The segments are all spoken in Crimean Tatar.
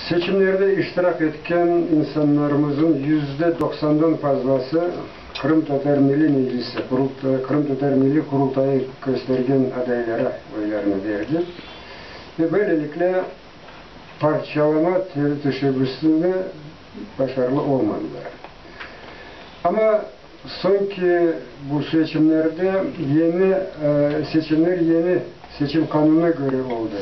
Seçimlerde iştirak etken insanlarımızın %90-dan fazlası Qırımtatar Milliy Meclisi, Qırımtatar Milliy Qurultayı köstergen adaylara oylarını berdi ve böylelikle parçalama teşebbüsinde başarılı olmadılar. Amma soñki bu seçimlerde yeni seçimler yeni seçim qanunına köre oldı.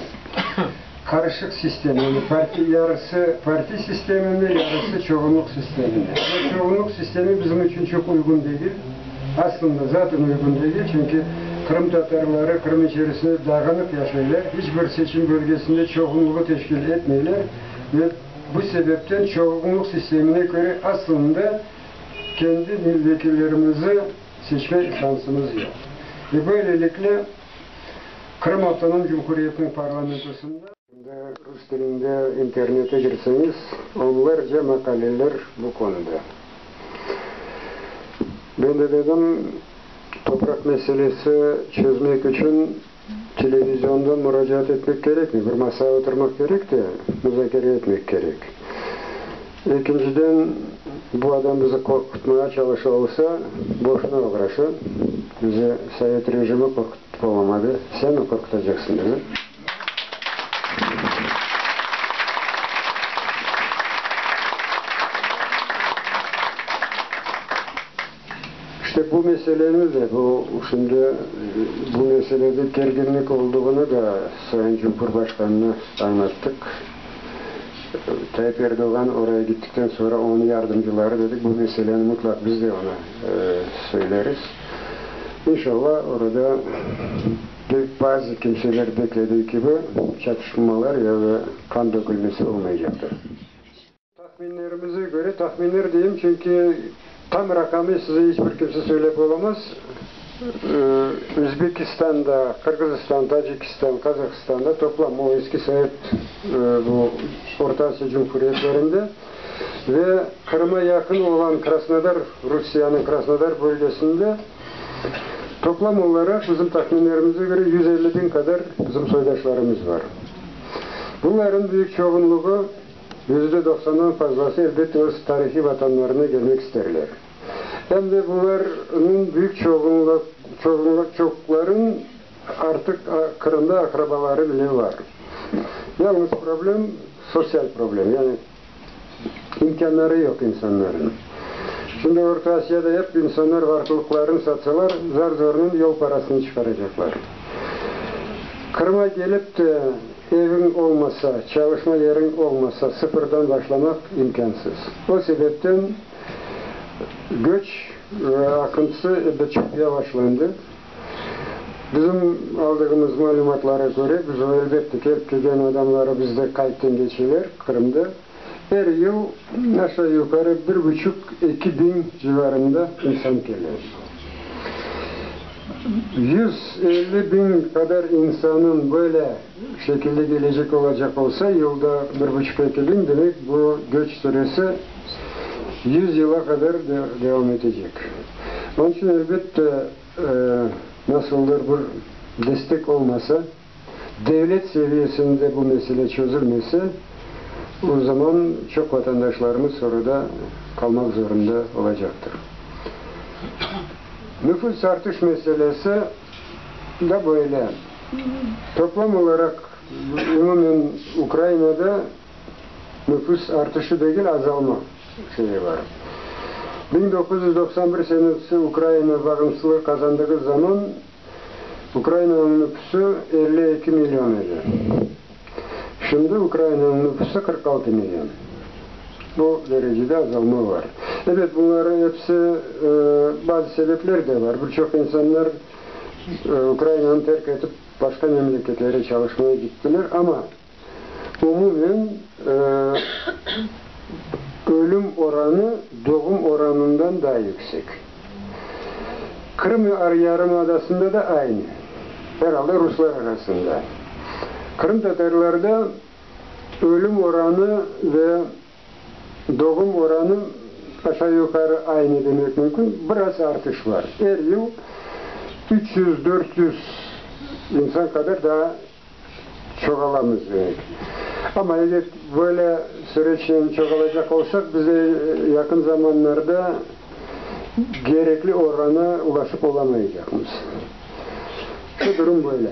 Qarışıq sistem, yani parti yarısı parti sisteminde, yarısı çoğunluq sisteminde. Amma çoğunluq sistemi bizim içün çoq uyğun degil. Aslında zaten uyğun degil, çünki qırımtatarları Qırım içerisinde dağınıq yaşaylar, hiç bir seçim bölgesinde çoğunluğı teşkil etmeyler ve bu sebepten çoğunluq sistemine köre aslında kendi vekillerimizi seçme şansımız yoq. Ve böylelikle Qırım Avtonom Cumhuriyetiniñ parlamentosında, Şimdi rus tilinde internete kirseñiz, onlarca maqaleler bu konuda. Ben de dedim, topraq meselesi çezmek içün televiziondan muracaat etmek kerekmi, bir masağa oturmaq kerek de, muzakere etmek kerek. Ekinciden, bu adam bizi qorqutmağa çalışa olsa, boşuna oğraşa, bizi sovet rejimi qorqutıp olamadı, sen mi qorqutacaqsıñ bizi? İşte bu meseleni de, bu şimdi bu meselede kerginlik olduğını da Sayın Cumhurbaşqanına añlattıq. Tayyip Erdoğan oraya gittikten sonra onıñ yardımcıları dedik, bu meseleni mutlaq biz de ona söyleriz. İnşallah orada bazı kimseler beklediği kibi çatışmalar ya da qan dökülmesi olmaycaqtır. Tahminlerimize köre, tahminler deyim, çünki tam raqamı size iç bir kimse söylep olamaz, Özbekistanda, Qırğızistan, Tacikistan, Qazahistanda toplam o eski sovet bu Orta Asiya cumhuriyetlerinde ve Qırıma yaqın olğan Krasnodar, Rusiyanıñ Krasnodar bölgesinde toplam olaraq bizim tahminlerimize köre 150 biñ qadar bizim soydaşlarımız bar. Bunların büyük çoğunluğı, Yüzde doqsandan fazlası, elbette, öz tarihiy vatanlarına kelmek isterler. Em de bularnıñ büyük çoğunluq, çoqlarınıñ artıq Qırımda aqrabaları bile bar. Yalnız problem, sosyal problem, yani imkânları yoq insanlarnıñ. Şimdi Orta Asiyada ep insanlar varqlıqlarını satsalar, zar-zornen yol parasını çıqaracaqlar. Qırıma kelip de eviñ olmasa, çalışma yeriñ olmasa, sıfırdan başlamaq imkânsız. O sebepten göç aqıntısı ebet çoq yavaşlandı. Bizim aldığımız malümatlara köre, biz elbette kelip kelgen adamları bizde qayddan keçeler Qırımda. Er yıl aşağı-yuqarı bir buçuq, eki biñ civarında insan kele. 150 biñ qadar insanıñ böyle şekilde kelecek olacaq olsa, yılda bir buçuq, eki biñ, demek, bu göç süresi 100 yıla qadar devam etecek. Onıñ içün, elbette, nasıldır bir destek olmasa, Devlet seviyesinde bu mesele çözülmese, o zaman çoq vatandaşlarımız soruda qalmaq zorunda olacaqtır. Nüfus artış meselesi da böyle. Toplam olaraq, umumen Ukrainada nüfus artışı degil, azalma şeyi bar. 1991 senesi Ukraina bağımsızlığı qazandığı zaman Ukrainanıñ nüfusı 52 million edi. Şimdi Ukrainanıñ nüfusı 46 million. Bu derecede azalma bar. Ebet, bunların episi bazı sebepler de bar. Bir çoq insanlar Ukrainanı terk etip başqa memleketlere çalışmaya gittiler, amma umumen ölüm oranı doğum oranından daa yüksek. Qırım yarımadasında da aynı, er alda ruslar arasında. Qırımtatarlarda ölüm oranı ve doğum oranı aşağı-yuqarı aynı demek mümkün, biraz artış bar. Er yıl 300-400 insan qadar daa çoğalamız demek. Amma eger böyle süreçnen çoğalacaq olsaq, biz de yaqın zamanlarda gerekli orana ulaşıp olamaycaqmız. Şu durum böyle.